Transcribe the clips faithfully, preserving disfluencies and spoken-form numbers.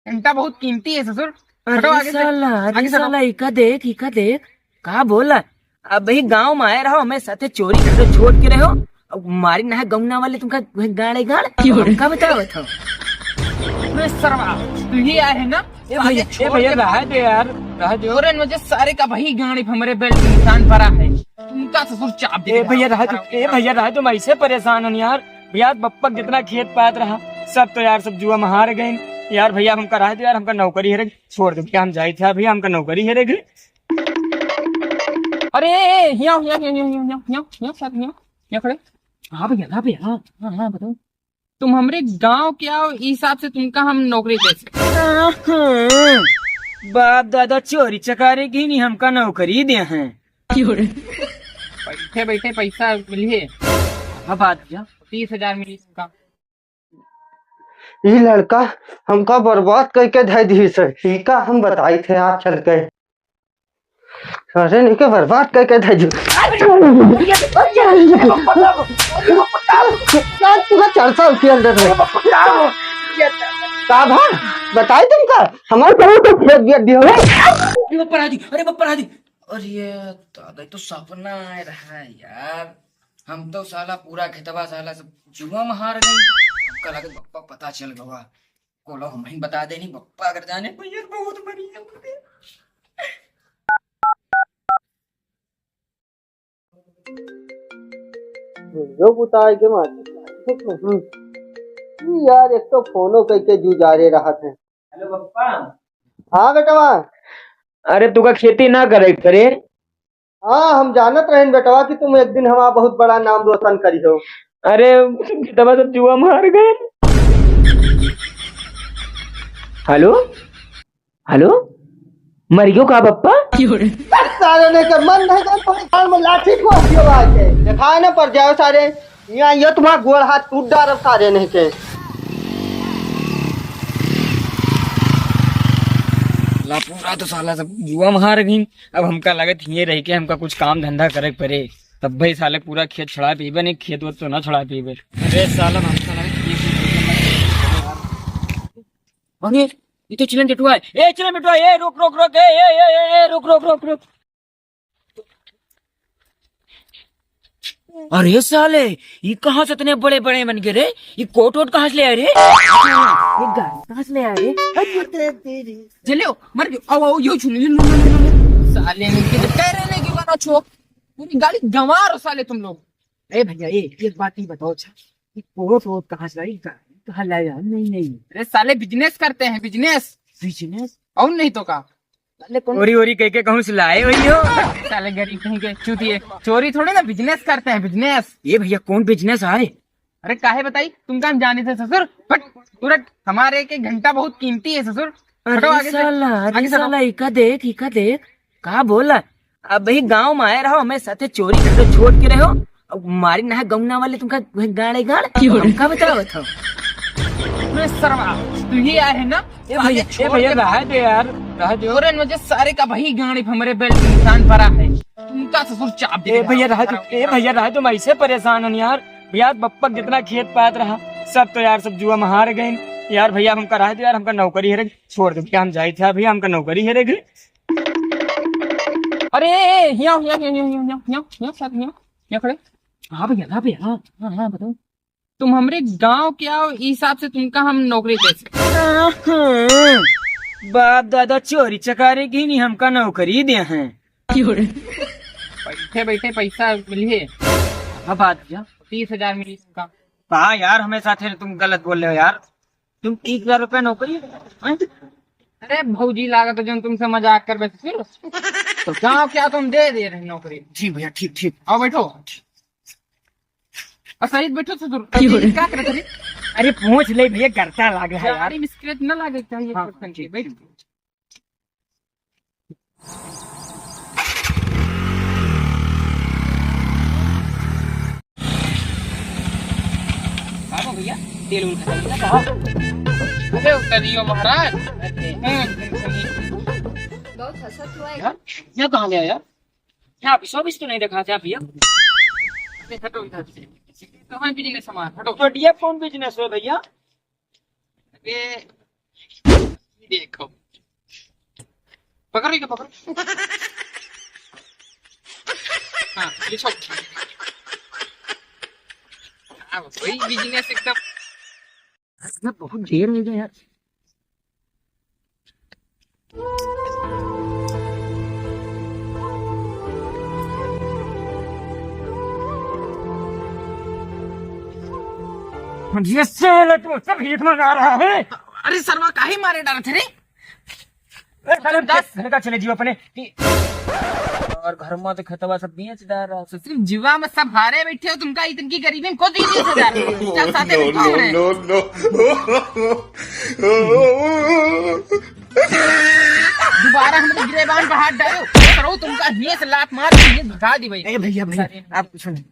घंटा बहुत कीमती है ससुर। अरे हटो आगे से, साला, अरे आगे से हटो। साला, इका देख, इका देख, का बोला? अब ही गाँव में आए रहो, हमें साथे चोरी करके छोड़ के रहो, अब मारी ना है गौना वाले तुमका गाड़े गाड़, क्यों रे? हमका बतावत हो। अरे सरवा, तू ही आए है ना? ए भैया, ए भैया, रहा दे यार, रहा दे। तोरे वजह सारे का वही गाड़ी पे हमरे बेल्ट के निशान पड़ा है। उनका ससुर चाप दे ए भैया, रहा दे, ए भैया, रहा दे, मैं ऐसे परेशान हूँ यार। भैया, बप्पा जितना खेत पात रहा, सब तो यार, सब जुआ में हार गए यार। भैया, हमका रहा दे यार, हमका नौकरी है रे, छोड़ दे भैया, हम जाए थे भैया, हमका नौकरी है रे। अरे, ए, ए, हियाँ, हियाँ, हियाँ, हियाँ, हियाँ, हियाँ, हियाँ, साथ हियाँ, हियाँ खड़े। हाँ भैया, हाँ भैया, हाँ, हाँ, हाँ, बताओ। तुम हमरे गांव के आओ, ई हिसाब से तुमका हम नौकरी दे सके। बाप दादा चोरी चकारी की नहीं, हमका नौकरी दे हैं। बैठे बैठे पैसा मिलिए। हाँ, बात भैया। तीस हजार मिली तुमका। ई लड़का हमका बर्बाद करके धै दी से, इका हम बताई थे आज चल के। अरे, नहीं के बर्बाद करके धै दी। पूरा चार सौ रुपया अंदर है। का भा? बताई तुमका? हमारे बहुत तो खेत दिया दिया है। अरे, बप्पा राजी, अरे, बप्पा राजी। अरे, ये दादा, तो सपना आए रहा है यार। हम तो साला पूरा खेतवा साला सब जुआ में हार गए। हमका लगे बप्पा पता चल गवा। कोलो हम ही बता देनी, बप्पा अगर जाने पर यार बहुत बढ़िया होते। जो बुताए के मार। हम्म। ई यार, एक तो फोनो कइके जुजारे रहत है। हेलो बप्पा। हाँ बेटवा। अरे, तुका खेती ना करे करे? हाँ, हम जानत रहेन बेटवा कि तुम एक दिन हमारा बहुत बड़ा नाम रोशन करिहो। अरे, खेतवा सब जुआ मार गए। हेलो, हेलो, मर गयो का बप्पा? सारे ने के मन नहीं कर, तुम्हें गाल में लाठी ठोक दियो आज। देखा ना पर जाओ सारे। यहाँ ये तुम्हारा गोड़ हाथ टूट डारब सारे नहीं के। ला पूरा तो साला सब जुआ में हार गई। अब हमका लगत हिये रह के हमका कुछ काम धंधा करे के पड़े, तब भाई साले पूरा खेत छुड़ा पीबे, नहीं खेत वेत तो ना छुड़ा पीबे। अरे साला हमका लगत ये कुछ अरे, ये तो चिलन चटुआ है। ए, चिलन चटुआ, ए, रुक, रुक, रुक, ए, ए, रुक, रुक, रुक, रुक। अरे साले, ये कहाँ से इतने बड़े बड़े बन गए रे? ये कोट वोट कहाँ से ले आए रे? ये गाड़ी कहाँ से ले आए रे? अरे तेरी। चलो, मर गयो। आओ, आओ, यो छू लो, यो लो, यो लो, यो लो। साले ने किधर कह रहे ने कि वाला छो? पूरी गाड़ी गंवार हो साले तुम लोग। ए भैया, ए, एक बात ही बताओ अच्छा, ये कोट वोट कहाँ से लाई? गाड़ी कहाँ लाया? नहीं, नहीं। अरे साले, बिजनेस करते हैं, बिजनेस। बिजनेस? और नहीं तो का। साले कौन ओरी ओरी कह के कहूँ से लाए भैया? साले गरीब कहीं के चूतिए। चोरी थोड़ी ना, बिजनेस करते हैं, बिजनेस। ये भैया, कौन बिजनेस आए? अरे काहे बताई, तुमका हम जाने थे ससुर, but तुरंत हमारे एक एक घंटा बहुत कीमती है ससुर। अरे हटो आगे से, साला, अरे आगे से हटो। साला, इका देख, इका देख, का बोला? अब ही गाँव में आए रहो, हमें साथे चोरी करके छोड़ के रहो, अब मारी ना है गौना वाले तुमका गाड़े गाड़, क्यों रे? हमका बतावत हो। अरे सरवा, तू ही आए है ना? ए भैया, ए भैया, रहा दे यार, रहा दे। तोरे वजह सारे का वही गाड़ी पे हमरे बेल्ट के निशान पड़ा है। तुमका ससुर चाप दे ए भैया, रहा दे, ए भैया, रहा दे, मैं ऐसे परेशान हूँ यार। भैया, बप्पा जितना खेत पात रहा, सब तो यार, सब जुआ में हार गए यार। भैया, हमका रहा दे यार, हमका नौकरी है रे, छोड़ दे भैया, हम जाए थे भैया, हमका नौकरी है रे। अरे, ए, ए, हियाँ, हियाँ, हियाँ, साथ हियाँ, हियाँ खड़े। हाँ भैया, हाँ भैया, हाँ, हाँ, हाँ, बताओ। तुम हमरे गांव के आओ, ई हिसाब से तुमका हम नौकरी दे सके। बाप दादा चोरी चकारी की नहीं, हमका नौकरी दे हैं। बैठे बैठे पैसा मिलिए। हाँ, बात भैया। तीस हजार मिली तुमका। हाँ यार, हमें साथे तुम गलत बोल रहे हो यार। तुम तीस हजार रुपया नौकरी? हैं? अरे भौजी लागत है, जो तुमसे मजाक करबे फिर। तो गाँव के आओ, तुम दे दे रहे नौकरी। जी भैया, ठीक, ठीक। आओ बैठो। और सही बैठो ससुर। क्यों रे? क्या करत रे? अरे पूछ ले भैया, करता लाग रहा है यार। गाड़ी में स्क्रैच ना लागे चाहिए, हाँ, कुछ करके ठीक, बैठ। ठीक। बाबा भैया, तेल उल खत्म हो गया, कहाँ? अरे उतर दियो महाराज। हम्म। बहुत हंसत हुआ है। यार, ये कहाँ गया यार? यहाँ ऑफिस ऑफिस तो नहीं दिखा था भैया। अरे हटो इधर से। कहाँ बिजनेस हमारा? हटो। तो ये कौन बिजनेस है भैया? अरे, देखो, पकड़ो इके, पकड़ो। हाँ, ये छोड़। हाँ, वही बिजनेस एकदम। बहुत देर हो गया यार। ये साला तो सब भीख मंगा रहा है। अरे सरवा, काहे मारे डरत रे? ए, साले, हम दस। घर का चले जीव अपने कि और घर में तो खेतवा सब बेच डाल रहा है। ससुर जीवा में सब हारे बैठे हो, तुमका इतनी गरीबी में को दी तीस हजार? चल, साथे बैठो हमरे। No, no, no। दोबारा हमरे गिरेबान पर हाथ डालो, करो तुमका हिये से लात मार के हिये भगा दी भाई। ए भैया, भैया, आप कुछ नहीं।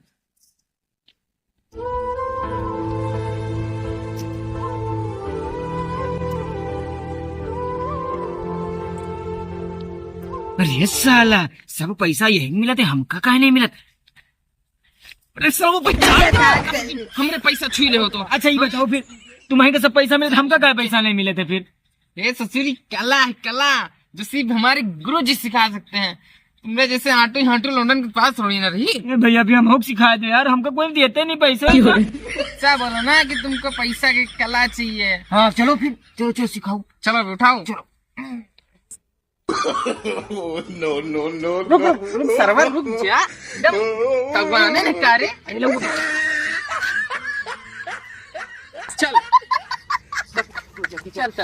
अरे साला, सब पैसा यही मिलत है, हमका काहे नहीं मिलत? अरे साला, वो पैसा हमरे पैसा छुई ले हो तो। अच्छा, ये बताओ फिर, तुम्हारे का सब पैसा मिलत, हमका काहे पैसा नहीं मिलत है फिर? ए ससुरी, कला है, कला, जो सिर्फ हमारे गुरु जी सिखा सकते हैं। तुमरे जैसे आंटू हांटू लौंडन के पास थोड़ी ना रही। ए भैया, अभी हम होक सिखा दे यार, हमका कोई देते नहीं पैसा। क्या बोलो ना कि तुमको पैसा की कला चाहिए। हाँ, चलो फिर, चलो, चलो, सिखाओ। चलो, उठाओ। चलो। No, no, no, रुक, no। रुक, रुक, सरवर, रुक जा। एकदम भगवान ने कारे। चल। चल, चल।